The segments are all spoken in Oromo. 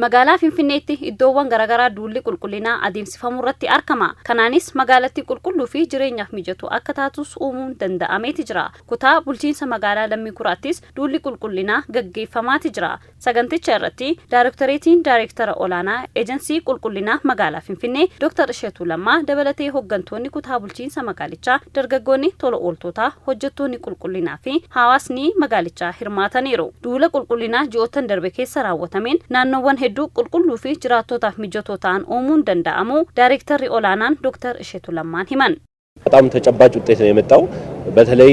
Magaalaa Finfinneetti iddoowwan garaagaraa duulli qulqullinaa adeemsifamuu irratti argama. Kanaanis magaalattii qulqulluu fi jireenyaaf mijatu akka taatus uumuun danda'ameeti jira. Kutaa bulchiinsa magaalaa Lammii Kuraattis duulli qulqullinaa gaggeeffamaati jira. Saganticha irratti Daarektoreetiin Daarektara Olaanaa Ejensii Qulqullinaa Magaalaa Finfinnee Dr. Isheetuu Lammaa dabalatee hooggantoonni kutaa bulchiinsa magaalichaa, dargaggoonni tola ooltotaa, hojjettoonni qulqullinaa fi hawaasni magaalichaa hirmaataniiru. Duula qulqullinaa ji'oottan darbe keessa raawwatameen naannoowwan hedduu qulqulluu fi jiraattotaaf mijatoo ta'an uumuun danda'amuu Daarektarri Olaanaan Dr. Isheetuu Lammaan himan. በጣም ተጨባጭ ውጤት ነው የመጣው። በተለይ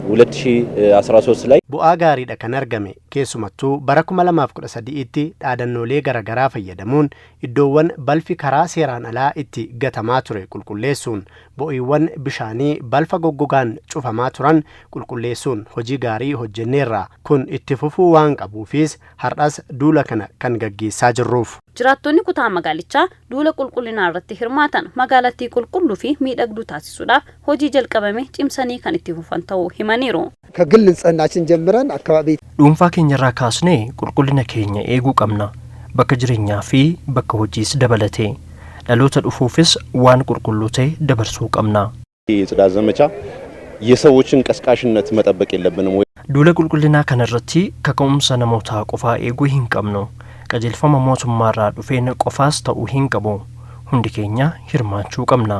2013 ላይ Bu'aa gaariidha kan argame. Keessumattuu bara 2013tti dhaadannoolee garaagaraa fayyadamuun iddoowwan balfi karaa seeraan alaa itti gatamaa ture qulqulleessuun, bo'iiwwan bishaanii balfa goggogaan cufamaa turan qulqulleessuun hojii gaarii hojjenneerra. Kun itti fufuu waan qabuufis har'as duula kana kan gaggeessaa jirruuf. Jiraattonni kutaa magaalichaa duula qulqullinaa irratti hirmaatan magaalattii qulqulluu fi miidhagduu taasisuudhaaf hojii jalqabame cimsanii kan itti fufan ta'uu himaniiru. ከግል ንጽህናችን ጀምረን አካባቢ Dhuunfaa keenyarraa kaasnee qulqullina keenya eeguu qabna. Bakka jireenyaa fi bakka hojiis dabalatee. Dhaloota dhufuufis waan qulqulluu ta'e dabarsuu qabna. የጽዳት ዘመቻ የሰዎችን ቀስቃሽነት መጠበቅ የለብንም ወይ Duula qulqullinaa kanarratti kaka'umsa namootaa qofaa eeguu hin qabnu. Qajeelfama mootummaarraa dhufeen qofaas ta'uu hin qabu. Hundi keenya hirmaachuu qabna.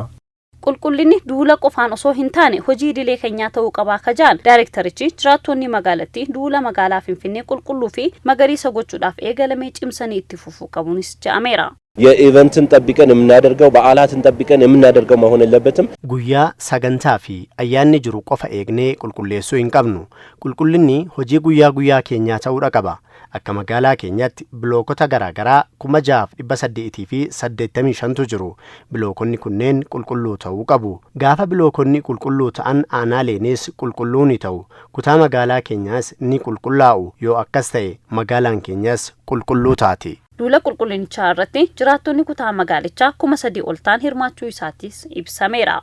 Qulqullinni duula qofaan osoo hin taane hojii idilee keenyaa ta'uu qabaa ka ja'an daayirektarichi, jiraattonni magaalattii duula magaalaa Finfinnee qulqulluu fi magariisa gochuudhaaf eegalamee cimsanii itti fufuu qabuunis ja'ameera. የኢቨንትን ጠብቀን የምናደርገው በዓላትን ጠብቀን የምናደርገው መሆን የለበትም። Guyyaa sagantaa fi ayyaanni jiru qofa eegnee qulqulleessuu hin qabnu. Qulqullinni hojii guyyaa guyyaa keenyaa ta'uudha qaba. Akka magaalaa keenyaatti bilookota garaagaraa 6885tu jiru. Bilookonni kunneen qulqulluu ta'uu qabu. Gaafa bilookonni qulqulluu ta'an aanaaleenis qulqulluu ni ta'u. Kutaa magaalaa keenyaas ni qulqullaa'u. Yoo akkas ta'e magaalaan keenyas qulqulluu taati. Duula qulqullinichaa irratti jiraattonni kutaa magaalichaa 3000 ol ta'an hirmaachuu isaatis ibsameera.